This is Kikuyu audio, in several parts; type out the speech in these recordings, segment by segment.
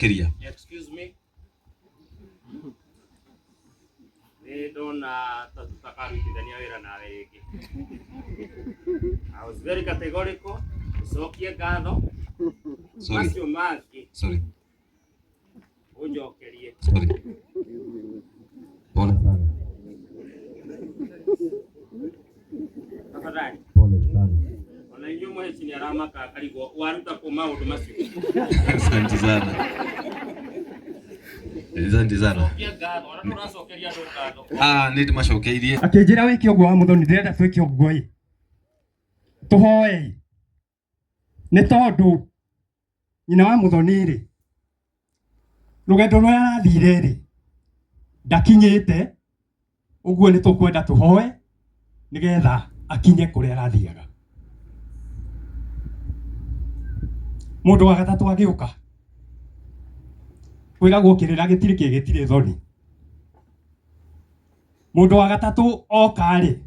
Makĩria. Excuse me. Nĩ ndona ta tũtakarutithania wĩra nawe rĩngĩ. I was very categorical. Ũcokie ngatho. Sorry. Macio mangĩ Sorry. ũnjokerie. Sorry. Pole sana. Tafadhali. Pole sana. Ona inyuĩ mũhĩci nĩ aramaka akarigwo waruta kũ maũndũ macio. Asante sana. Asante sana. Cokia ngatho. Ona ndũracokeria andũ ngatho. Ah, nĩ ndĩmacokeirie. Akĩnjĩra wĩke ũguo wa mũthoni, ndĩrenda twĩke ũguo ĩ, tũhoe nĩ tondũ nyina wa mũthoni rĩ, rũgendo rũrĩa arathire rĩ, ndakinyĩte, ũguo nĩ tũkwenda tũhoe nĩgetha akinye kũrĩa arathiaga. Mũndũ wa gatatũ agĩũka, kwĩragwo kĩrĩra gĩtirĩ kĩ gĩtirĩ thoni. Mũndũ wa gatatũ oka rĩ,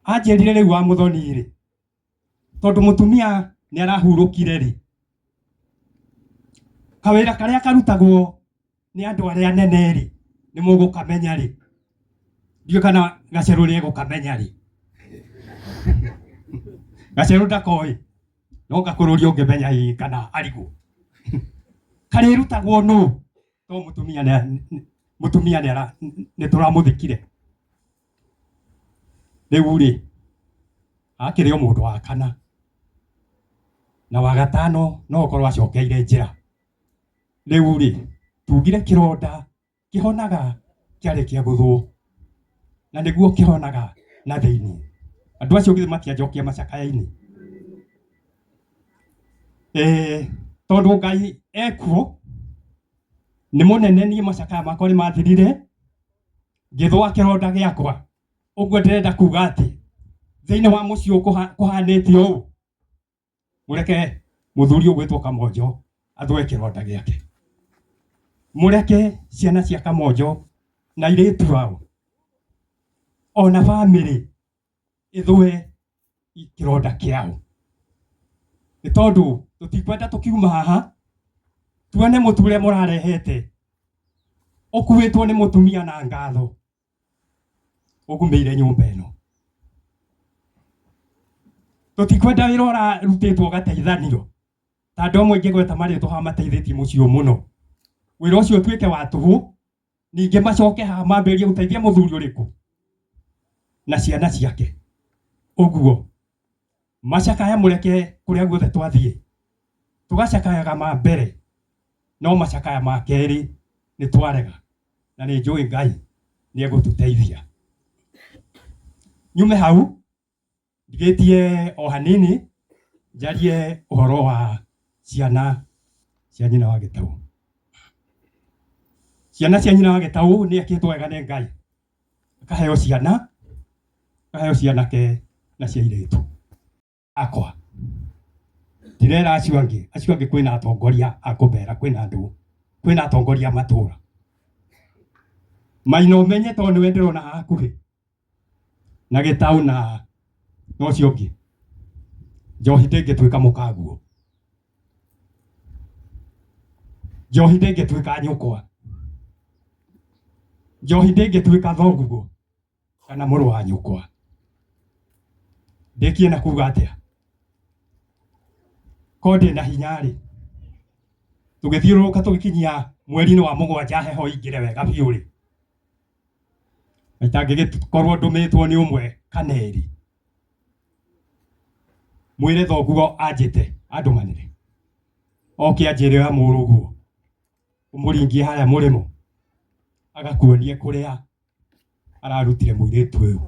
anjĩrire rĩu wa mũthoni rĩ, tondũ mũtumia nĩ arahurũkire rĩ, kawĩra karĩa karutagwo nĩ andũ arĩa anene rĩ, nĩ mũgũkamenya rĩ, ndiũĩ kana Gacerũ nĩ egũkamenya rĩ. Gacerũ ndakoĩ, no ngakũrũria ũngĩmenya ĩ kana arigwo. Karĩrutagwo nũ? To mũtumia nĩ mũtumia nĩ ara nĩ tũramũthikire. Rĩu rĩ, akĩrĩ o mũndũ wa kana na wa gatano no ũkorwo acokeire njĩra. Rĩu rĩ, tugire kĩronda kĩhonaga kĩarĩkia gũthwo, na nĩguo kĩhonaga na thĩinĩ. Andũ acio githĩ matianjokia macakaya-inĩ? Tondũ Ngai ekuo nĩ mũnene, niĩ macakaya makwa nĩ mathirire ngĩthũa kĩronda gĩakwa. Ũguo ndĩrenda kuga atĩ thĩinĩ wa mũciĩ ũyũ kũhanĩte ũũ, mũreke mũthuri ũgwĩtwo Kamonjo athũe kĩronda gĩake, mũreke ciana cia Kamonjo na airĩtu ao ona bamĩrĩ ĩthũe kĩronda kĩao, nĩ tondũ tũtikwenda tũkiuma haha tuone mũtu ũrĩa mũrarehete ũkuĩtwo nĩ mũtumia na ngatho ũgumĩire nyũmba ĩno. Tũtikwenda wĩra ũrarutĩtwo ũgateithanio ta andũ amwe ingĩgweta marĩtwa haha mateithĩtie mũciĩ ũyũ mũno, wĩra ũcio ũtuĩke wa tũhũ, ningĩ macoke haha mambĩrĩrie gũteithia mũthuri ũrĩkũ na ciana ciake. Ũguo macakaya mũreke kũrĩa guothe twathiĩ tũgacakayaga ma mbere, no macakaya ma kerĩ nĩ twarega, na nĩ njũĩ Ngai nĩ egũtũteithia. Nyume hau ndigĩtie o hanini njarie ũhoro wa ciana cia nyina wa Gĩtaũ. Ciana cia nyina wa Gĩtaũ nĩ ekĩtwo wega nĩ Ngai, akaheo ciana, akaheo cianake na cia airĩtu. Akwa ndirera acio angĩ, acio angĩ kwĩna atongoria a kũmera, kwĩna andũ, kwĩna atongoria a matũra. Maina ũmenye tondũ nĩwe ndĩrona haha hakuhĩ na Gĩtaũ na ũcio ũngĩ, njohi ndĩngĩtuĩka mũkaguo, njohi ndĩngĩtuĩka nyũkwa, njohi ndĩngĩtuĩka thoguo kana mũrũ wa nyũkwa. Ndĩkie na kuga atĩa? Ko ndĩ na hinya rĩ, tũgĩthiũrũrũka tũgĩkinyia mweri-inĩ wa mũgwanja heho ingĩre wega biũ rĩ, itangĩgĩkorwo ndũmĩtwo nĩ ũmwe kana erĩ, mwĩre thoguo anjĩte andũmanĩre, oke anjĩre oya mũrũguo ũmũringie harĩa mũrĩmo agakuonie kũrĩa ararutire mũirĩtu ũyũ.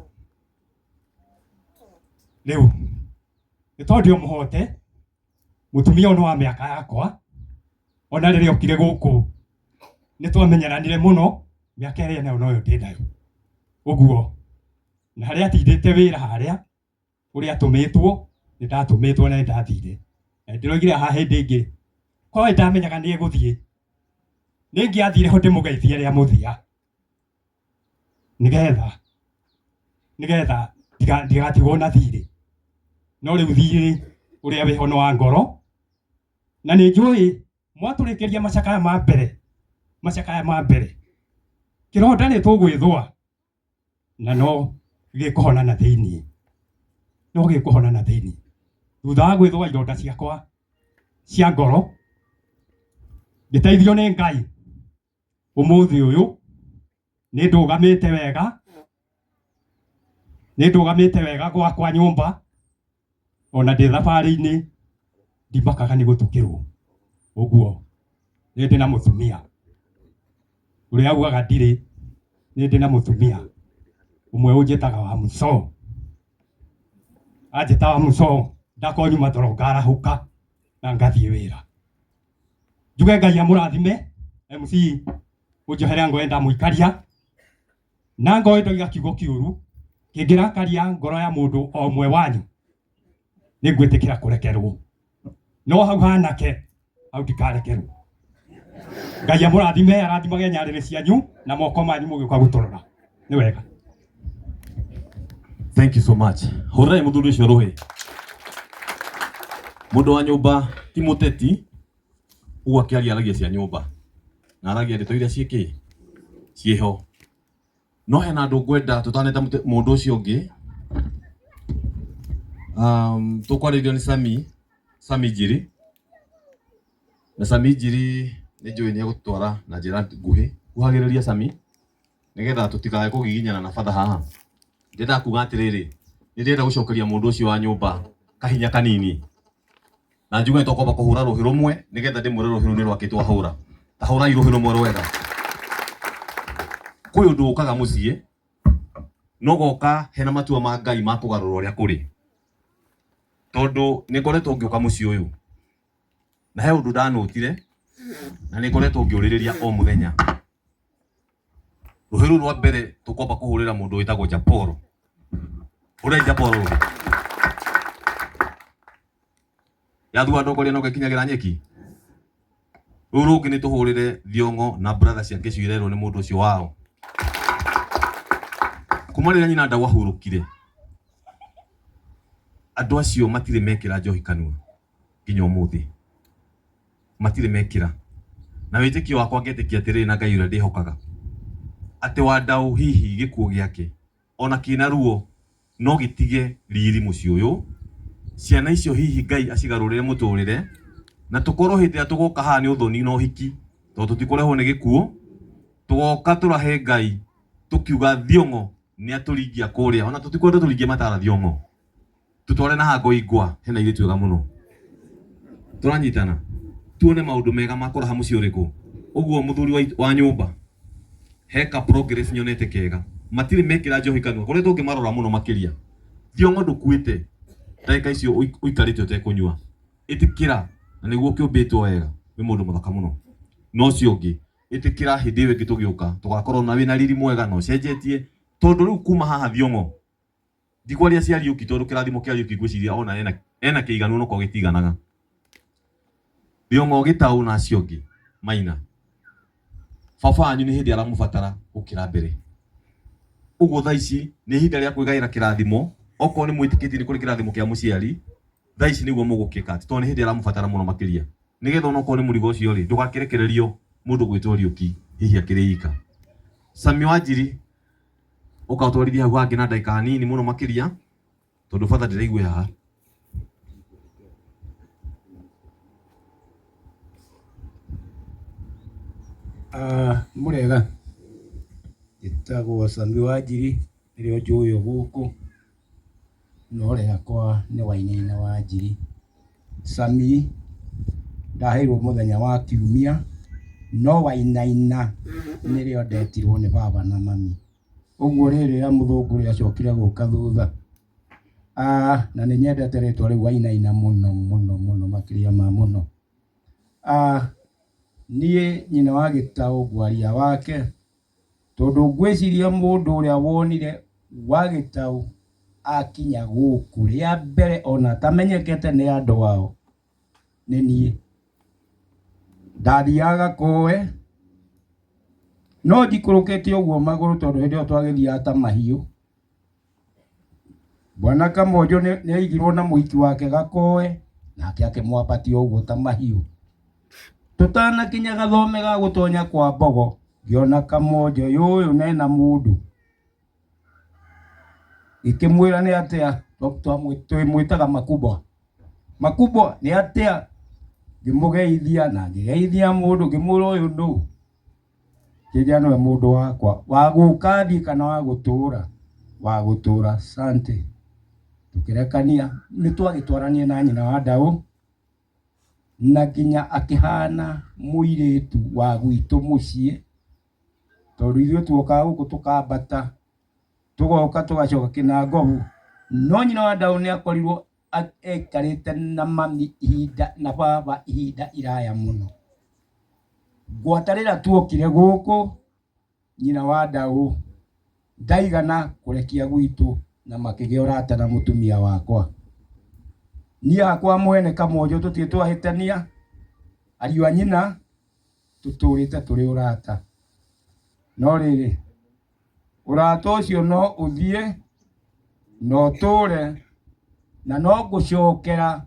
Rĩu nĩ tondũ mũhote mũtumia ũyũ nĩ wa mĩaka yakwa, ona rĩrĩa okire gũkũ nĩ twamenyeranire mũno, mĩaka ĩrĩa nayo noyo ndĩ nayo. Ũguo na harĩa atindĩte wĩra harĩa ũrĩa atũmĩtwo nĩ ndatũmĩtwo na nĩ ndathire, na ndĩroigire haha hĩndĩ ĩngĩ korwo nĩ ndamenyaga nĩ egũthiĩ nĩ ingĩathire ho ndĩmũgeithie rĩa mũthia, nĩgetha ndigatigwo na thirĩ. No rĩu thirĩ ũrĩa wĩho nĩ wa ngoro, na nĩ njũĩ Mwatũrĩkĩria macakaya ma mbere, macakaya ma mbere, kĩronda nĩ tũgwĩthũa na no gĩkũhona na thĩiniĩ, no gĩkũhona na thĩiniĩ. Thutha wa gwĩthũa ironda ciakwa cia ngoro, ngĩteithio nĩ Ngai, ũmũthĩ ũyũ nĩ ndũgamĩte wega, nĩ ndũgamĩte wega gwakwa nyũmba, ona ndĩ thabarĩ-inĩ ndimakaga nĩ gũtukĩrwo. Ũguo nĩ ndĩ na mũtumia ũrĩa augaga ndirĩ, nĩ ndĩ na mũtumia ũmwe ũnjĩtaga wa mũco, anjĩta wa mũco ndakorwo nyuma toro ngarahũka na ngathiĩ wĩra. Njuge Ngai amũrathime MC ũnjohere ngoe ndamũikaria na ngoe ndoiga kiugo kĩũru kĩngĩrakaria ngoro ya mũndũ o ũmwe wanyu nĩ ngwĩtĩkĩra kũrekerwo, no hau hanake hau ndikarekerwo. Ngai amũrathime, arathimage nyarĩrĩ cianyu na moko manyu mũgĩũka gũtũrora. Nĩ wega. Thank you so much. Hũrĩrai mũthuri ũcio rũhĩ. Mũndũ wa nyũmba ti mũteti, ũguo akĩaria aragia cia nyũmba na aragia ndeto iria ciĩkĩ ciĩho. No hena andũ ngwenda tũtaneta mũndũ ũcio ũngĩ. Tũkwarĩrio nĩ Sami, Sami Njiri. Na Sami Njiri nĩ njũĩ nĩ egũtwara na njĩra nguhĩ. Kuhagĩrĩria Sami nĩgetha tũtikae kũgiginyana na batha haha. Ndĩrenda kuga atĩrĩrĩ, nĩ ndĩrenda gũcokeria mũndũ ũcio wa nyũmba kahinya kanini. Na njuge nĩ tũkwamba kũhũra rũhĩ rũmwe nĩgetha ndĩmwĩre rũhĩ rũu nĩ rwakĩ twahũra. Ta hũrai rũhĩ rũmwe rwega. Kwĩ ũndũ ũkaga mũciĩ, no goka hena matua ma Ngai ma kũgarũra ũrĩa kũrĩ. Tondũ nĩ ngoretwo ngĩũka mũciĩ ũyũ na he ũndũ ndanũtire na nĩ ngoretwo ngĩũrĩrĩria o mũthenya. Rũhĩ rũu rwa mbere tũkwamba kũhũrĩra mũndũ wĩtagwo Japoro. Hũrai Japoro rũhĩ. Yathua ndongoria no gekinyagĩra nyeki. Rũu rũngĩ nĩ tũhũrĩre Thiong'o na brother ciake ciirerwo nĩ mũndũ ũcio wao. Kuma rĩrĩa nyina Ndau ahurũkire, andũ acio matirĩ mekĩra njohi kanua nginya ũmũthĩ. Matirĩ mekĩra. Na wĩtĩkio wakwa ngetĩkia atĩrĩrĩ na Ngai ũrĩa ndĩhokaga, atĩ wa Ndau hihi gĩkuũ gĩake ona kĩna ruo no gĩtige riri mũciĩ ũyũ. Ciana icio hihi Ngai acigarũrĩre mũtũrĩre na tũkorwo hĩndĩ ĩrĩa tũgoka haha nĩ ũthoni na ũhiki, tondũ tũtikũrehwo nĩ gĩkuũ. Tũgoka tũrahe Ngai tũkiuga Thiong'o nĩ atũringia kũrĩa, ona tũtikwenda tũringie matara Thiong'o, tũtware na hango ingwa hena airĩtu ega mũno. Tũranyitana tuone maũndũ mega ma kũraha mũciĩ ũrĩkũ. Ũguo mũthuri wa nyũmba heka progress nyonete kega, matirĩ mekĩra njohi kanua, koretwo ngĩmarora mũno makĩria. Thiong'o ndũkuĩte ndagĩka icio ũikarĩte ũtekũnyua, ĩtĩkĩra na nĩguo ũkĩũmbĩtwo wega, wĩ mũndũ mũthaka mũno. Na ũcio ũngĩ ĩtĩkĩra hĩndĩ ĩyo ĩngĩ tũgĩũka tũgakorwo na wĩna riri mwega na ũcenjetie, tondũ rĩu kuma haha Thiong'o ndikwaria cia Riũki, tondũ kĩrathimo kĩa Riũki ngwĩciria ona ena kĩiganu onokorwo gĩtiganaga. Thiong'o gĩtaũ na acio angĩ maina, baba wanyu nĩ hĩndĩ aramũbatara gũkĩra mbere. Ũguo thaa ici nĩ ihinda rĩa kwĩgaĩra kĩrathimo, okorwo nĩ mwĩtĩkĩtie nĩ kũrĩ kĩrathimo kĩa mũciari, thaa ici nĩguo mũgũkĩka atĩ, tondũ nĩ hĩndĩ aramũbatara mũno makĩria, nĩgetha onokorwo nĩ mũrigo ũcio rĩ, ndũgakĩrekererio mũndũ gwĩtwo Riũki hihi akĩrĩ ika. Sami wa Njiri ũka ũtwarithie hau hangĩ na ndagĩka nini mũno makĩria, tondũ batha ndĩraigue haha. Mũrega, njĩtagwo Sami wa Njiri, nĩrĩo njũĩ gũkũ, no rĩakwa nĩ Wainaina wa Njiri. Sami ndaheirwo mũthenya wa kiumia, no Wainaina nĩrĩo ndetirwo nĩ baba na mami. Ũguo rĩrĩ rĩa mũthũngũ rĩacokire gũka thutha. Na nĩ nyendete rĩtwa rĩu Wainaina mũno mũno mũno makĩria ma mũno. Niĩ nyina wa Gĩtaũ ngwaria wake, tondũ ngwĩciria mũndũ ũrĩa wonire wa Gĩtaũ akinya gũkũ rĩa mbere ona atamenyekete nĩ andũ ao nĩ niĩ. Ndathiaga Gakoe, no njikũrũkĩte ũguo magũrũ tondũ hĩndĩ ĩyo twagĩthiaga ta mahiũ. Bwana Kamonjo nĩ aigirwo na mũhiki wake Gakoe, nake akĩmwambatia ũguo ta mahiũ. Tũtanakinya gathome ga gũtonya kwa mbogo, ngĩona Kamonjo yũyũ nena mũndũ. Ngĩkĩmwĩra nĩ atĩa, twĩmwĩtaga Makubwa. Makubwa nĩ atĩa? Ngĩmũgeithia na ngĩgeithia mũndũ, ngĩmwĩra ũyũ nũ? Kĩnjĩra nĩwe mũndũ wakwa, wa gũka thiĩ kana wa gũtũra? Wa gũtũra, sante. Tũkĩrekania, nĩ twagĩtwaranire na nyina wa Ndaũ, na nginya akĩhana mũirĩtu wa gwitũ mũciĩ, tondũ ithuĩ tuokaga gũkũ tũkambata, tũgoka tũgacoka Kĩnangobu. No nyina wa Ndaũ nĩ akorirwo aikarĩte na mami ihinda na baba ihinda iraya mũno. Gwata rĩrĩa tuokire gũkũ, nyina wa Ndaũ ndaigana kũrekia gwitũ na makĩgĩa ũrata na mũtumia wakwa. Niĩ hakwa mwene Kamonjo tũtirĩ twahĩtania, ariũ a nyina tũtũrĩte tũrĩ ũrata. No rĩrĩ, ũrata ũcio no ũthiĩ na ũtũre na no ngũcokera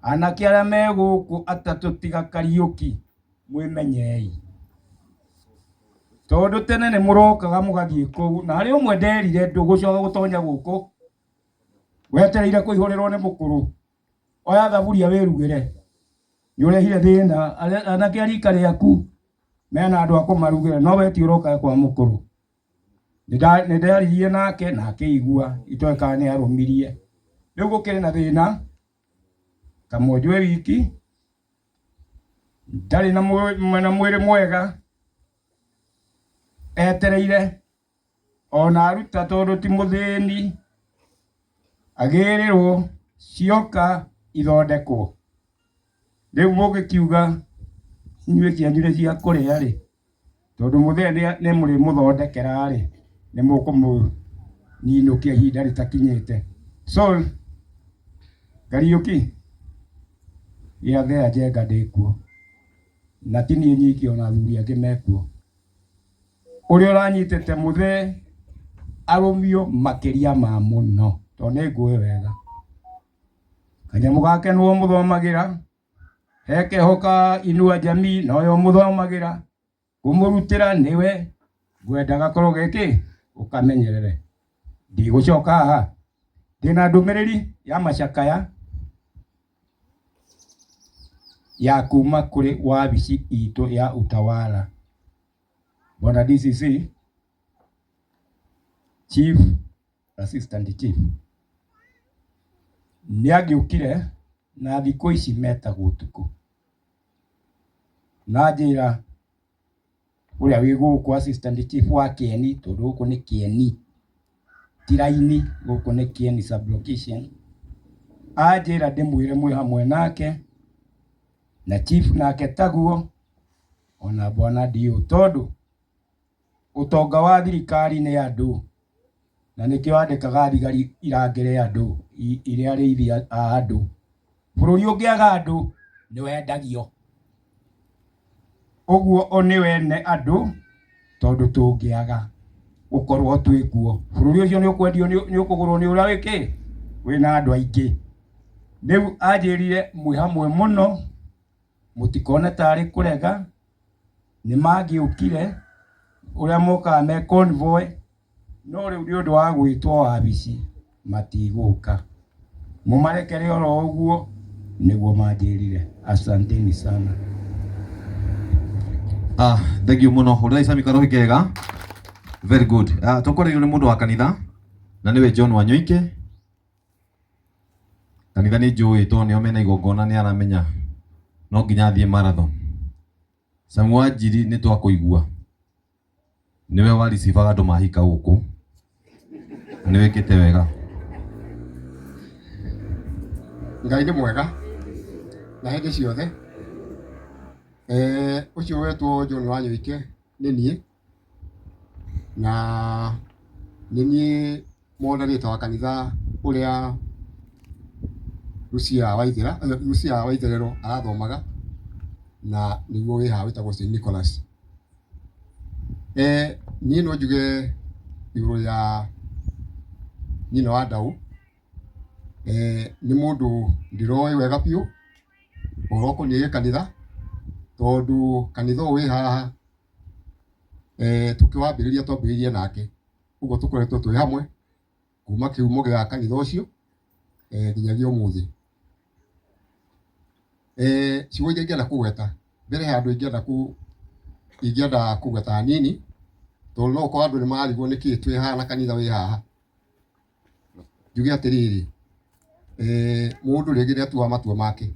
anake arĩa me gũkũ atatũ tiga Kariũki mwĩmenyei. Tondũ tene nĩ mũrokaga mũgathiĩ kũu na harĩ ũmwe nderire ndũgũcoka gũtonya gũkũ wetereire kũihũrĩrwo nĩ mũkũrũ, oya thaburia wĩrugĩre, nĩ ũrehire thĩna. Anake a rika rĩaku mena andũ a kũmarugĩra no we ti ũroka kwa mũkũrũ. Nĩ ndaririe nake na akĩigua itoĩ kana nĩ arũmirie. Rĩu gũkĩrĩ na thĩna Kamonjo e wiki ndarĩ na mwĩrĩ mwega etereire ona aruta tondũ ti mũthĩni agĩrĩrwo cioka ithondekwo. Rĩu mũngĩkiuga inyuĩ cianyu nĩ cia kũrĩa rĩ, tondũ mũthee nĩ mũrĩmũthondekera rĩ, nĩ mũkũmũninũkia ihinda rĩtakinyĩte. So Kariũki, gĩathea Njenga ndĩkuo, na ti niĩ nyiki ona athuri angĩ mekuo. Ũrĩa ũranyitĩte mũthee arũmio makĩria ma mũno, tondũ nĩ ngũĩ wega. Kanyamũ gake nĩwe ũmũthomagĩra, he keho ka Inua Jamii nowe ũmũthomagĩra, kũmũrutĩra nĩwe, ngwenda gakorwo geki ũkamenyerere. Ndigũcoka haha, ndĩna ndũmĩrĩri ya macakaya ya kuma kũrĩ wabici itũ ya Utawala. Bwana DCC, Chief, Assistant Chief, nĩ angĩũkire na thikũ ici metagwo ũtukũ. Na anjĩra ũrĩa wĩ gũkũ Assistant Chief wa Kĩeni, tondũ gũkũ nĩ Kĩeni, ti raini, gũkũ nĩ Kĩeni sub location. Anjĩra ndĩmwĩre mwĩ hamwe nake, na chief nake taguo, ona bwana DO, tondũ ũtonga wa thirikari nĩ andũ, na nĩkĩo andĩkaga thigari irangĩre andũ, irĩ arĩithi a andũ. Bũrũri ũngĩaga andũ nĩ wendagio. Ũguo o nĩ wene andũ, tondũ tũngĩaga gũkorwo twĩ kuo, bũrũri ũcio nĩ ũkwendio, nĩ ũkũgũrwo nĩ ũrĩa wĩkĩ wĩna andũ aingĩ. Rĩu anjĩrire mwĩ hamwe mũno, mũtikone tarĩ kũrega, nĩ mangĩũkire ũrĩa mokaga me convoy, no rĩu nĩ ũndũ wa gwĩtwo wabici matigũka. Mũmarekere oro ũguo, nĩguo manjĩrire. Asanteni sana. Thank you mũno. Hũrĩrai Sami karũhĩ kega. Very good. Tũkwarĩrio nĩ mũndũ wa kanitha na nĩwe John Wanyoike. Kanitha nĩ njũĩ tondũ nĩo mena igongona nĩ aramenya no nginya athiĩ marathon. Sami Wanjiri nĩ twakũigua. Nĩwe waricibaga andũ mahika gũkũ. Na nĩ wĩkĩte wega. Ngai nĩ mwega na hĩndĩ ciothe. Ũcio wetwo John Wanyoike nĩ niĩ, na nĩ niĩ moderator wa kanitha ũrĩa Lucia Waithera, Lucia Waitherero arathomaga, na nĩguo wĩ haha wĩtagwo St Nicholas. Niĩ no njuge igũrũ rĩa nyina wa Ndau, nĩ mũndũ ndĩroĩ wega biũ, ũhoro ũkoniĩ gĩkanitha, Tondũ kanitha ũyũ wĩ haha tũkĩwambĩrĩria twambĩrĩirie nake, ũguo tũkoretwo twĩ hamwe kuma kĩhumo gĩa kanitha ũcio nginyagia ũmũthĩ. Ciugo iria ingĩenda kũgweta, mbere he handũ ingĩenda kũ ingĩenda kũgweta hanini, tondũ no ũkorwo andũ nĩ mararigwo nĩkĩ twĩ haha na kanitha wĩ haha. Njuge atĩrĩrĩ, mũndũ rĩngĩ nĩ atuaga matua make,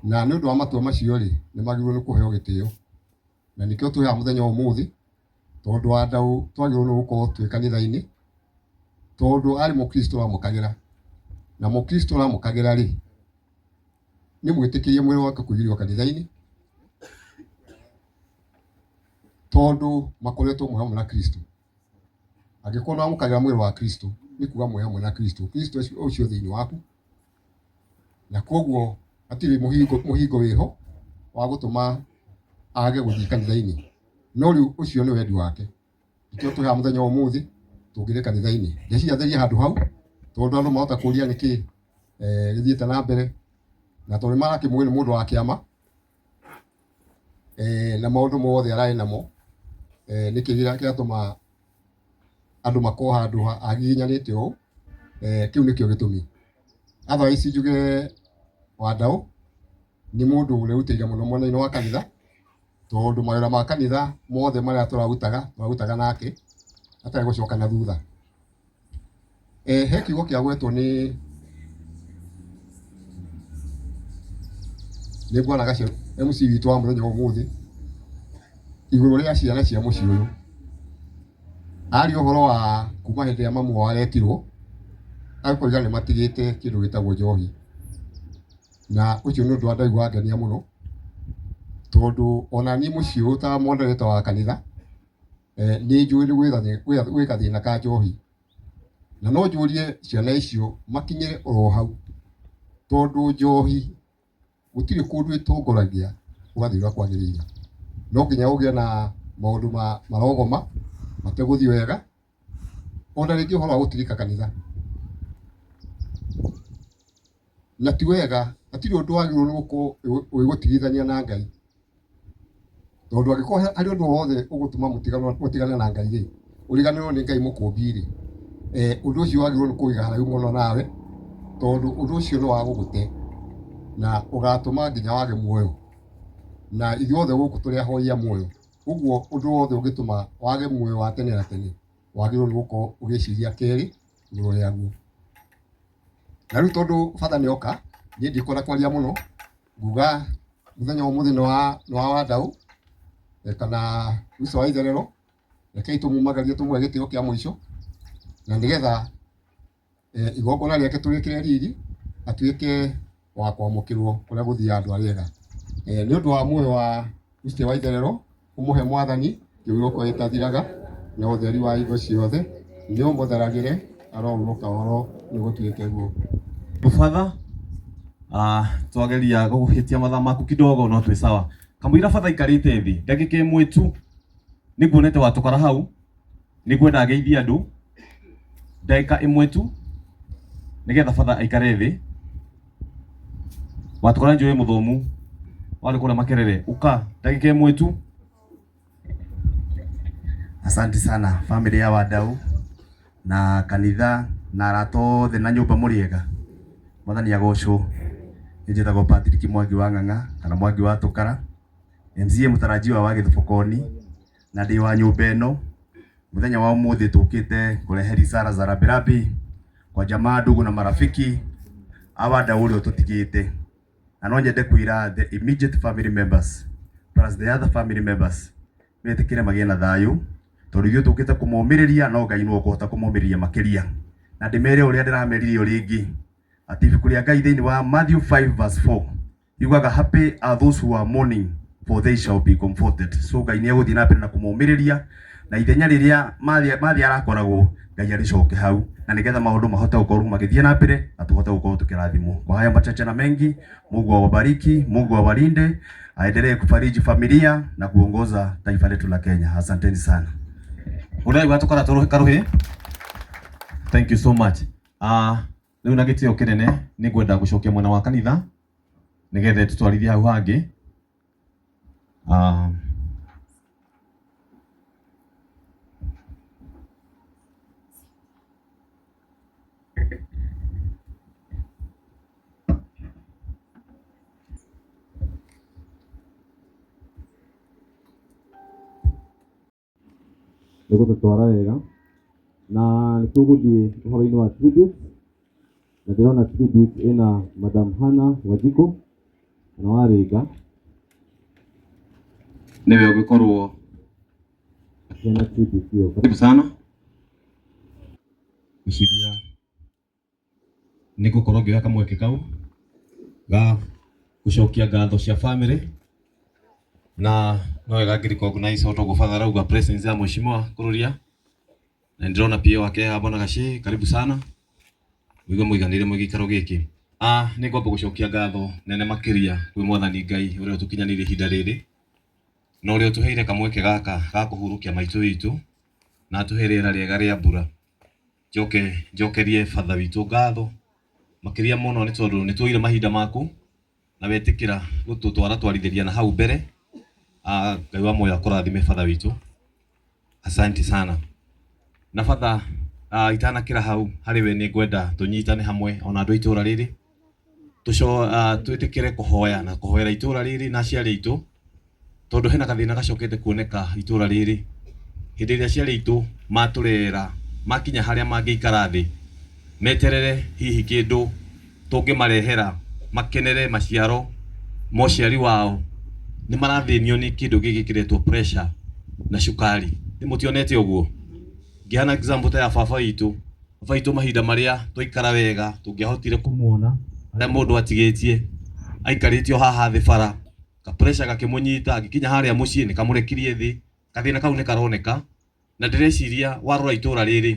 na nĩ ũndũ wa matua macio rĩ, nĩ magĩrĩirwo nĩ kũheo gĩtĩo, na nĩkĩo twĩ haha mũthenya wa ũmũthĩ, tondũ Wandaũ twagĩrĩirwo nĩ gũkorwo twĩ kanitha-inĩ, tondũ arĩ mũkristo ũramũkagĩra, na mũkristo ũramũkagĩra rĩ, nĩ mwĩtĩkĩrie mwĩrĩ wake kũiyũrio kanitha-inĩ, tondũ makoretwo mwĩ hamwe na Kristo. Angĩkorwo nĩ wamũkagĩra mwĩrĩ wa Kristo, nĩ kuga mwĩ hamwe na Kristo, Kristo ũcio thĩinĩ waku, na koguo hatirĩ mũhingo mũhingo wĩho wa gũtũma age gũthiĩ kanitha-inĩ. No rĩu ũcio nĩ wendi wake, nĩkĩo twĩ haha mũthenya wa ũmũthĩ tũngĩrĩ kanitha-inĩ. Ndeciria therie handũ hau, tondũ andũ mahota kũria nĩkĩ gĩthiĩte na mbere, na tondũ nĩ marakĩmũĩ nĩ mũndũ wa kĩama, na maũndũ mothe ararĩ namo, nĩkĩ kĩratũma andũ makorwo handũ hagiginyanĩte ũũ, kĩu nĩkĩo gĩtũmi. Otherwise njuge Wandaũ nĩ mũndũ ũrerutĩire mũno mwena-inĩ wa kanitha, tondũ mawĩra ma kanitha mothe marĩa tũrarutaga, tũrarutaga nake hatarĩ gũcoka na thutha. He kiugo kĩagwetwo nĩ nĩ Bwana Gachagua MC witũ wa mũthenya wa ũmũthĩ igũrũ rĩa ciana cia mũciĩ ũyũ. Aria ũhoro wa kuma hĩndĩ ĩrĩa mamu wao aretirwo, akoiga nĩ matigĩte kĩndũ gĩtagwo njohi. Na ũcio nĩ ũndũ wa ndaigua wangenia mũno, tondũ ona niĩ mũciĩ ũyũ ta moderator wa kanitha, nĩ njũĩ nĩ gwĩ gathĩna ka njohi. Na no njũrie ciana icio makinyĩre oro hau, tondũ njohi gũtirĩ kũndũ ĩtongoragia ũgathiĩ ũrĩa kwagĩrĩire. No nginya ũgĩe na maũndũ marogoma mategũthiĩ wega, ona rĩngĩ ũhoro wa gũtirika kanitha. Na ti wega, hatirĩ ũndũ wagĩrĩirwo nĩ gũkorwo ũgĩgũtigithania na Ngai. Tondũ angĩkorwo harĩ ũndũ o wothe ũgũtũma mũtigane na Ngai rĩ, ũriganĩrwo nĩ Ngai mũkũmbi rĩ, ũndũ ũcio wagĩrĩirwo nĩ kũũiga haraihu mũno nawe, tondũ ũndũ ũcio nĩ wa gũgũte na ũgatũma nginya wage muoyo. Na ithuothe gũkũ tũrĩ ahoi a muoyo, ũguo ũndũ wothe ũngĩtũma wage muoyo wa tene na tene, wagĩrĩirwo nĩ gũkorwo ũgĩciria kerĩ igũrũ rĩaguo. Na rĩu tondũ bata nĩ oka, niĩ ndikwenda kwaria mũno, nguga mũthenya wa ũmũthĩ nĩ wa Wandaũ kana Musa wa Itherero, rekei tũmumagarie tũmũhe gĩtĩo kĩa mũico, na nĩgetha igongona rĩake tũrĩkĩre riri, atuĩke wa kwamũkĩrwo kũrĩa gũthiaga andũ arĩa ega. Nĩ ũndũ wa muoyo wa Musa wa Itherero, ũmũhe Mwathani kĩhurũko gĩtathiraga na ũtheri wa hingo ciothe, nĩ ũmũtheragĩre arohurũka oro nĩ gũtuĩke guo. Father, twageria gũgũhĩtia mathaa maku kidogo no twĩ sawa. Kamũira batha aikarĩte thĩ ndagĩka ĩmwe tu nĩnguonete watũkora hau nĩngwenda ageithie andũ ndagĩka ĩmwe tu nĩgetha batha aikare thĩ. Watũkora njũĩ mũthomu warĩ kũrĩa Makerere ũka ndagĩka ĩmwe tu. Asante sana family ya Wandau na kanitha na arata othe na nyũmba mũrĩega. Mwathani agocwo. Niĩ njĩtagwo Patrick Mwangi wa Ng'ang'a kana Mwangi wa Tũkara, MCA mũtarajiwa wa Gĩthobokoni na ndĩ wa nyũmba ĩno. Mũthenya wa ũmũthĩ tũkĩte kũrehe risala za rambirambi kwa jamaa, ndugu na marafiki a Wandau ũrĩa ũtũtigĩte. Na no nyende kwĩra the immediate family members plus the other family members metĩkĩre magĩe na thayũ tondũ ithuĩ tũkĩte kũmomĩrĩria no Ngai nĩwe ũkũhota kũmomĩrĩria makĩria. Na ndĩmere ũrĩa ndĩramerire o rĩngĩ atĩ ibuku rĩa Ngai thĩinĩ wa Matthew 5 verse 4 yugaga happy are those who are mourning for they shall be comforted. So Ngai nĩ egũthiĩ na mbere na kũmomĩrĩria na ithenya rĩrĩa mathĩ arakoragwo Ngai arĩcoke hau na nĩgetha maũndũ mahote gũkorwo magĩthiĩ na mbere na tũhote gũkorwo tũkĩrathimwo. Kwa haya machache na mengi, Mungu awabariki, Mungu awalinde, aendelee kufariji familia na kuongoza taifa letu la Kenya. Asanteni sana. Ũraigua tũkara karuhĩ. Thank you so much. Rĩu na gĩtĩo kĩnene nĩ ngwenda gũcokia mwena wa kanitha nĩgetha tũtwarithie hau hangĩ. Nĩ gũtũtwara wega na nĩ tũgũthiĩ ũhoro-inĩ wa tribute, na ndĩrona tribute ĩna Madam Hannah Wanjikũ na Warĩnga nĩwe ũngĩkorwo akĩheana tribute ĩyo. Karibu sana. Ngwĩciria nĩ ngũkorwo ngĩoya kamweke kau ga gũcokia ngatho cia family, na no wega ngĩ recognize o toguo father arauga presence ya mheshimiwa Kururia, na ndĩrona PA wake haha Bwana Gachie, karibu sana, mũigue mũiganĩire mwĩ gĩikaro gĩkĩ. Nĩ ngwamba gũcokia ngatho nene makĩria kwĩ Mwathani Ngai ũrĩa ũtũkinyanĩirie ihinda rĩrĩ na ũrĩa ũtũheire kamweke gaka ga kũhurũkia maitũ witũ na atũhe rĩera rĩega rĩa mbura. Njoke njokerie batha witũ ngatho makĩria mũno nĩ tondũ nĩ tuoire mahinda maku na wetĩkĩra gũtũtwara twarithĩria na hau mbere. Ngai wa muoyo akũrathime batha witũ, asante sana. Na batha, itanakĩra hau harĩ we nĩ ngwenda tũnyitane hamwe ona andũ a itũra rĩrĩ twĩtĩkĩre kũhoya na kũhoera itũra rĩrĩ na aciari aitũ, tondũ hena gathĩna gacokete kuoneka itũra rĩrĩ. Hĩndĩ ĩrĩa aciari aitũ matũrera makinya harĩa mangĩikara thĩ meterere hihi kĩndũ tũngĩmarehera makenere maciaro ma ũciari wao, nĩ marathĩnio nĩ kĩndũ gĩkĩ kĩretwo pressure na cukari. Nĩ mũtionete ũguo? Ngĩheana example ta ya baba witũ, baba witũ mahinda marĩa twaikara wega tũngĩahotire kũmuona harĩa mũndũ atigĩtie aikarĩtio haha thĩ bara, ka pressure gakĩmũnyita, agĩkinya harĩa mũciĩ nĩ kamũrekirie thĩ. Gathĩna kau nĩ karoneka, na ndĩreciria warora itũra rĩrĩ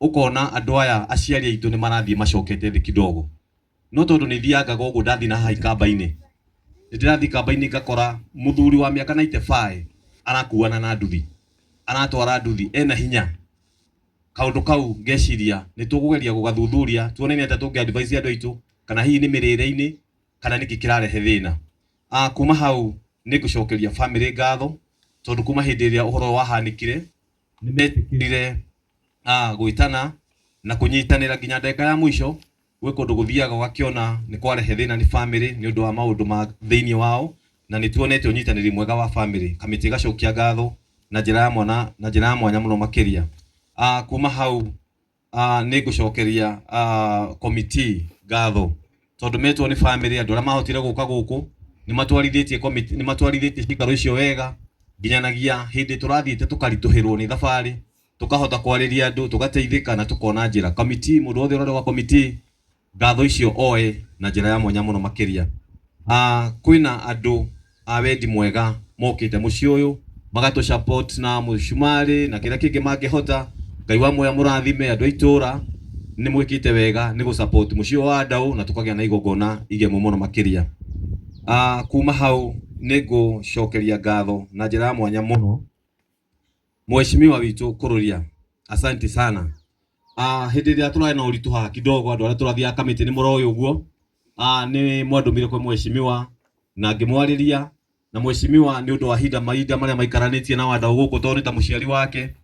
ũkona andũ aya aciari aitũ nĩ marathiĩ macokete thĩ kidogo. No tondũ nĩ thiangaga ũguo ndathiĩ na haha ikamba-inĩ, nĩ ndĩrathiĩ ikamba-inĩ ngakora mũthuri wa mĩaka 95 arakuana na nduthi, aratwara nduthi ena hinya. Kaũndũ kau ngeciria nĩ tũkũgeria gũgathuthuria tuone nĩ atĩa tũngĩ advise andũ aitũ, kana hihi nĩ mĩrĩre-inĩ kana nĩkĩ kĩrarehe thĩna. Kuma hau nĩ ngũcokeria family ngatho tondũ kuma hĩndĩ ĩrĩa ũhoro ũyũ wahanĩkire nĩ metĩkĩrire gwĩtana na kũnyitanĩra nginya ndagĩka ya mũico. Gwĩ kũndũ gũthiaga ũgakĩona nĩ kwarehe thĩna nĩ family nĩ ũndũ wa maũndũ ma thĩinĩ wao, na nĩ tuonete ũnyitanĩri mwega wa family. Kamĩtĩ ĩgacokia ngatho na njĩra ya mwana, na njĩra ya mwanya mũno makĩria. Kuma hau nĩ ngũcokeria committee ngatho tondũ metwo nĩ family, andũ arĩa mahotire gũka gũkũ nĩ matwarithĩtie committee, nĩ matwarithĩtie cikaro icio wega nginyanagia hĩndĩ tũrathiĩte tũkaritũhĩrwo nĩ thabarĩ, tũkahota kwarĩria andũ, tũgateithĩka na tũkona njĩra. Committee, mũndũ wothe ũrarĩ wa committee, ngatho icio oe na njĩra ya mwanya mũno makĩria. Kwĩna andũ a wendi mwega mokĩte mũciĩ ũyũ magatũ support na mũcumarĩ na kĩrĩa kĩngĩ mangĩhota. Ngai wa muoyo mũrathime andũ a itũra, nĩ mwĩkĩte wega nĩ gũ support mũciĩ ũyũ wa Ndaũ na tũkagĩa na igongona igemu mũno makĩria. Kuma hau nĩ ngũcokeria ngatho na njĩra ya mwanya mũno Mheshimiwa witũ Kururia, asante sana. Hĩndĩ ĩrĩa tũrarĩ na ũritũ haha kidogo, andũ arĩa tũrathiaga kamĩtĩ nĩ mũroĩ ũguo, nĩ mwandũmire kwĩ mheshimiwa na ngĩmwarĩria, na mheshimiwa nĩ ũndũ wa mahinda marĩa maikaranĩtie na Wandau gũkũ tondũ nĩ ta mũciari wake,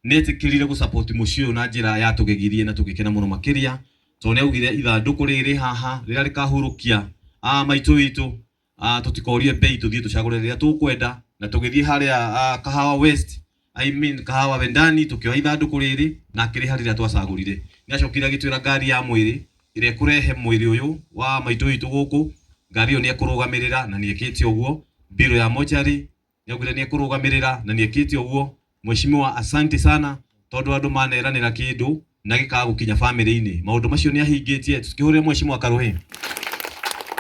nĩ etĩkĩrire gũ support mũciĩ ũyũ na njĩra yatũgegirie na tũgĩkena mũno makĩria, tondũ nĩ augire ithandũkũ rĩrĩ haha rĩrĩa rĩkahurũkia maitũ witũ, tutikorie bei, tuthiĩ tũcagũre rĩrĩa tũkwenda, na tũgĩthiĩ harĩa Kahawa West, I mean Kahawa Wendani, tũkĩoya ithandũkũ rĩrĩ na akĩrĩha rĩrĩa twacagũrire. Nĩ acokire agĩtwĩra ngari ya mwĩrĩ ĩrĩa ĩkũrehe mwĩrĩ ũyũ wa maitũ witũ gũkũ, ngari ĩyo nĩ ekũrũgamĩrĩra na nĩ ekĩte ũguo. Mbirũ ya mochari nĩaugire nĩekũrũgamĩrĩra na nĩekĩte ũguo. Mheshimiwa, asante sana tondũ andũ maneranĩra kĩndũ na gĩkaga gũkinya famĩlĩ-inĩ, maũndũ macio nĩahingĩtie. Tũkĩhũrĩre Mheshimiwa karũhĩ.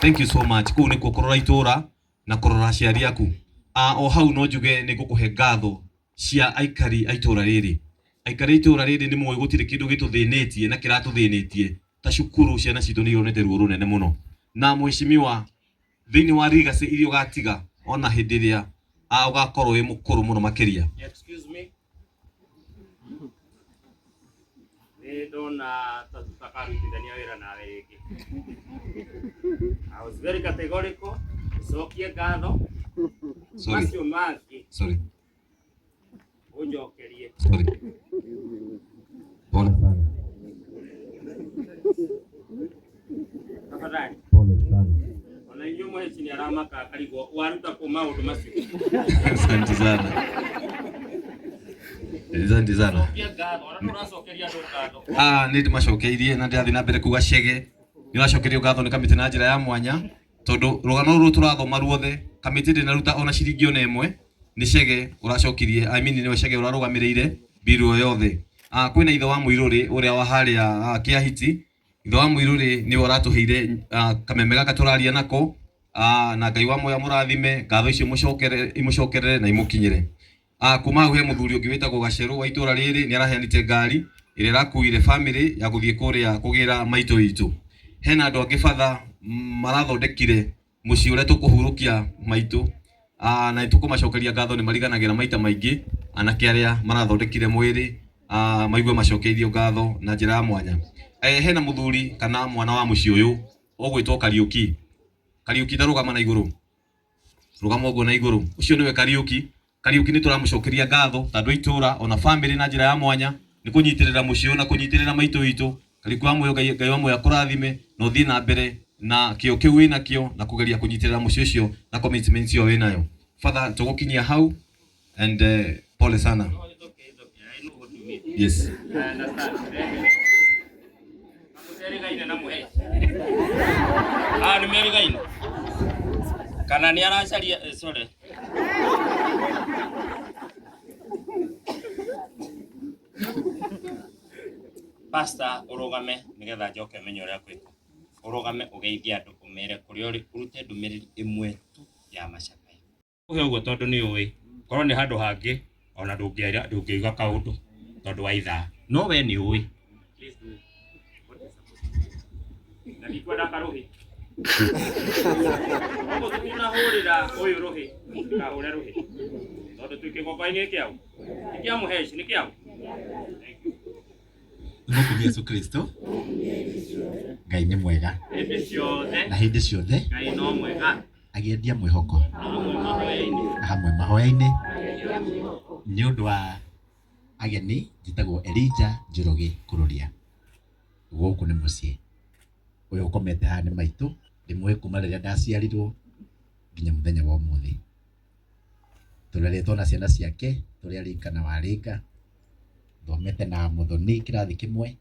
Thank you so much. Kũu nĩkuo kũrora itũra na kũrora aciari aku. O hau no njuge nĩ ngũkũhe ngatho cia aikari a itũra rĩrĩ. Aikari a itũra rĩrĩ nĩ mũĩ gũtirĩ kĩndũ gĩtũthĩnĩtie na kĩratũthĩnĩtie ta cukuru. Ciana citũ nĩ ironete ruo rũnene mũno. Na Mheshimiwa, thĩinĩ wa legacy iria ũgatiga ona hĩndĩ ĩrĩa ũgakorwo wĩ mũkũrũ mũno makĩria. Excuse me. Nĩ ndona ta tũtakarutithania wĩra nawe rĩngĩ. I was very categorical. Cokie ngatho. Sorry. Macio mangĩ Sorry. ũnjokerie. Sorry. Pole sana. Tafadhali. Pole sana. Ona inyuĩ mũheci nĩ aramaka akarigwo waruta kũ maũndũ macio. Asante sana. Asante sana. Cokia ngatho, ona ndũracokeria andũ ngatho. Ah, nĩ ndĩmacokeirie na ndĩrathiĩ na mbere kuga cege nĩ ũracokerio ngatho nĩ kamĩtĩ na njĩra ya mwanya tondũ rũgano rũrũ tũrathoma ruothe kamĩtĩ ndĩnaruta ona ciringi ona ĩmwe nĩ cege ũracokirie, I mean nĩwe cege ũrarũgamĩrĩire mbiru ĩyo yothe. Ah, kwĩna ithe wa mũirũrĩ ũrĩa wa harĩa Kĩahiti. Ithe wa mũirũrĩ nĩwe ũratũheire kameme gaka tũraria nako, na Ngai wa muoyo mũrathime, ngatho icio imũcokerere na imũkinyĩre. Kuma hau he mũthuri ũngĩ wĩtagwo Gacerũ wa itũra rĩrĩ nĩ araheanĩte ngari ĩrĩa ĩrakuire family ya gũthiĩ kũrĩa kũgĩra maitũ witũ. Hena andũ angĩ batha marathondekire mũciĩ ũrĩa tũkũhurũkia maitũ, na nĩtũkũmacokeria ngatho nĩ mariganagĩra maita maingĩ anake arĩa marathondekire mwĩrĩ, maigue macokeirio ngatho na njĩra ya mwanya. Hena mũthuri kana mwana wa mũciĩ ũyũ ũgwĩtwo Kariũki. Kariũki ndarũgama na igũrũ, rũgama ũguo na igũrũ, ũcio nĩwe Kariũki. Kariũki nĩ tũramũcokeria ngatho ta andũ a itũra ona family na njĩra ya mwanya nĩ kũnyitĩrĩra mũciĩ ũyũ na kũnyitĩrĩra maitũ witũ. Kariũki wa muoyo, Ngai wa muoyo akũrathime na ũthiĩ na mbere na kĩo kĩu wĩnakĩo na kũgeria kũnyitĩrĩra mũciĩ ũcio na commitment ĩyo wĩnayo. Father, tũgũkinyia hau and pole sana. No, it's okay, it's okay. I know what you mean. Yes. I understand. Mũterigaine na mũheci. Ah, nĩ merigaine. Kana nĩ aracaria, sorry. Pastor, ũrũgame nĩgetha njoke menye ũrĩa ngwĩka. Ũrũgame ũgeithie andũ ũmere kũrĩa ũrĩ ũrute ndũmĩrĩri ĩmwe tu ya macakaya. Ũhe ũguo tondũ nĩ ũĩ korwo nĩ handũ hangĩ ona ndũngĩiga kaũndũ tondũ wa ithaa, no we nĩ ũĩ. Please do what is supposed to be. Na ndikwenda karũhĩ. Ũguo tũtinahũrĩra ũyũ rũhĩ, tũtikahũre rũhĩ tondũ twĩ kĩgongona-inĩ kĩaũ, nĩ kĩa mũheci, nĩ kĩaũ. Thank you. Nĩmũkumie Yesu Kristo. Ngai nĩ mwega Hĩndĩ ciothe na hĩndĩ ciothe Ngai no mwega agĩendia mwĩhoko na hamwe mahoya-inĩ. na hamwe mahoya-inĩ nĩ ũndũ wa ageni. Njĩtagwo Elijah Njoroge Kururia, gũkũ nĩ mũciĩ ũyũ ũkomete haha nĩ maitũ, ndĩmũĩ kuma rĩrĩa ndaciarirwo nginya mũthenya wa ũmũthĩ. Tũreretwo na ciana ciake tũrĩ a rika na wa rika, thomete na Muthoni kĩrathi kĩmwe,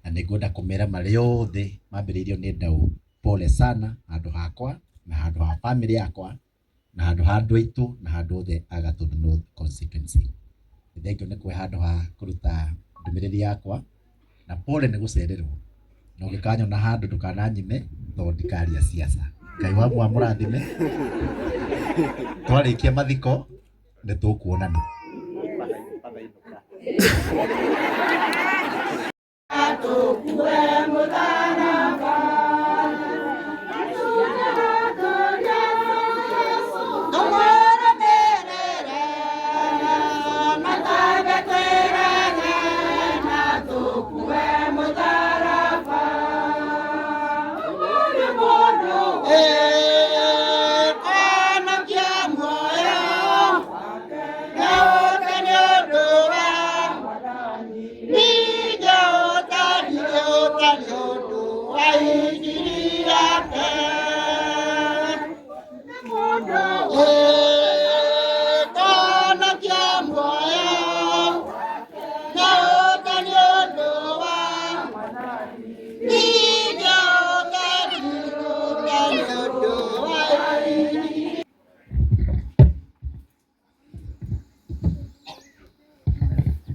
na nĩngwenda kũmera marĩ othe mambĩrĩirio nĩ Ndau pole sana handũ hakwa na handũ ha family yakwa na handũ ha andũ aitũ na handũ othe a Gatundu North constituency. Nĩ thengiũ nĩ kũhe handũ ha kũruta ndũmĩrĩri yakwa na pole nĩ gũcererwo, na ũngĩkanyona handũ ndũkananyime tondũ ndikaria siasa. Ngai wa muoyo amũrathime. Twarĩkia mathiko nĩ tũkuonana.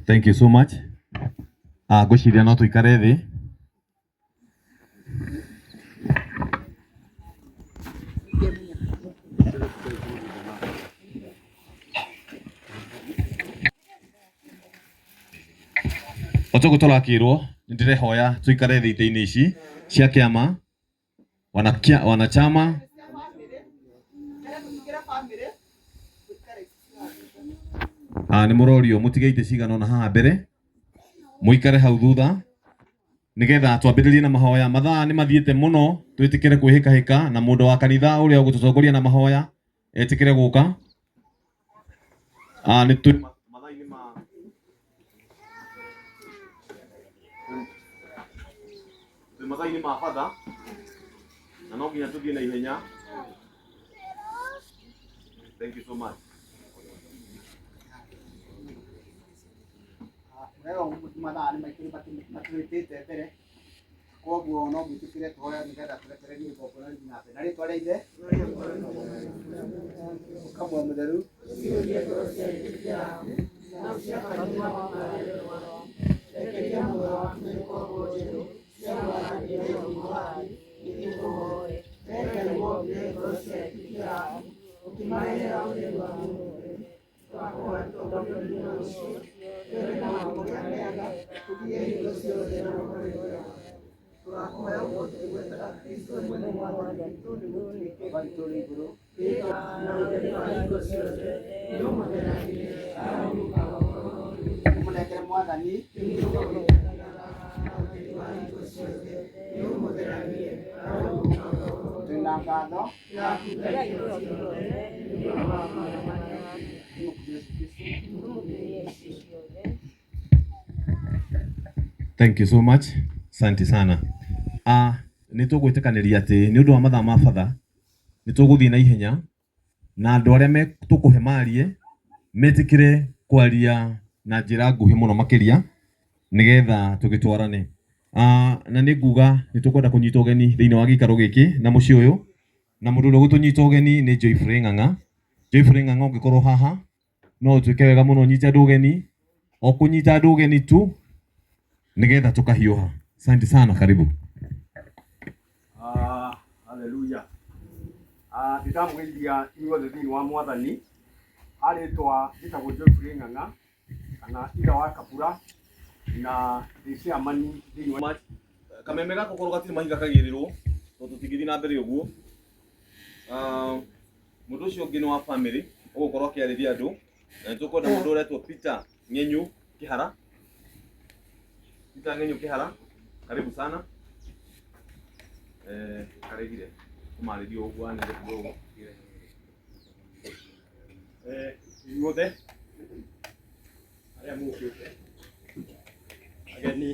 Thank you so much. Ngwĩciria no tũikare thĩ. O toguo tũrakĩrwo nĩ ndĩrehoya tũikare thĩ itĩ-inĩ ici cia kĩama, wanachama. Nĩ mũrorio mũtige itĩ cigana ũna haha mbere, mũikare hau thutha nĩgetha twambĩrĩrie na mahoya. Mathaa nĩ mathiĩte mũno, twĩtĩkĩre kwĩhĩkahĩka na mũndũ wa kanitha ũrĩa ũgũtũtongoria na mahoya etĩkĩre gũka. Ah, nĩ tũ mathaa-inĩ ma twĩ mathaa-inĩ ma batha na no nginya tũthiĩ na ihenya. Thank you so much. Wega mathaa nĩ maitũ matũhĩtĩte mbere koguo no mwĩtĩkĩre tũhoe nĩgetha tũrekererie igongona rĩthiĩ na mbere na rĩtwa rĩa ithe kamwe mũtheru. Baba witũ ũrĩ igũrũ. Ũmũnengere Mwathani. Twĩna ngatho. Thank you so much. Asante sana. Ah, nĩ tũgwĩtĩkanĩria atĩ nĩ ũndũ wa mathaa ma batha nĩ tũgũthiĩ na ihenya na andũ arĩa tũkũhe marie metĩkĩre kwaria na njĩra nguhĩ mũno makĩria nĩgetha tũgĩtwarane. Ah, na nĩ nguga nĩ tũkwenda kũnyita ũgeni thĩinĩ wa gĩikaro gĩkĩ na mũciĩ ũyũ na mũndũ ũrĩa ũgũtũnyita ũgeni nĩ Joyfrey Ng'ang'a. Joyfrey Ng'ang'a ũngĩkorwo haha no ũtuĩke wega mũno ũnyite andũ ũgeni o kũnyita andũ ũgeni tu nĩgetha tũkahiũha. Asante sana, karibu. Ah, haleluya. Ah, ndĩndamũgeithia inyuothe thĩinĩ wa Mwathani. Arĩtwa njĩtagwo Geoffrey Ng'ang'a kana ithe wa Kabura na ndĩ chairman thĩinĩ wa Kameme gaka korwo gatirĩ mahinga kagĩrĩrwo tondũ tũtingĩthiĩ na mbere ũguo. Ah, mũndũ ũcio ũngĩ nĩ wa family ũgũkorwo akĩarĩria andũ na nĩ tũkwenda mũndũ ũretwo Peter Ng'enyu Kĩhara. Peter Ng'enyu Kĩhara, karibu sana. Eh, karegire kũmarĩria ũguo anĩrĩre kidogo. Inyuothe arĩa mũkĩte ageni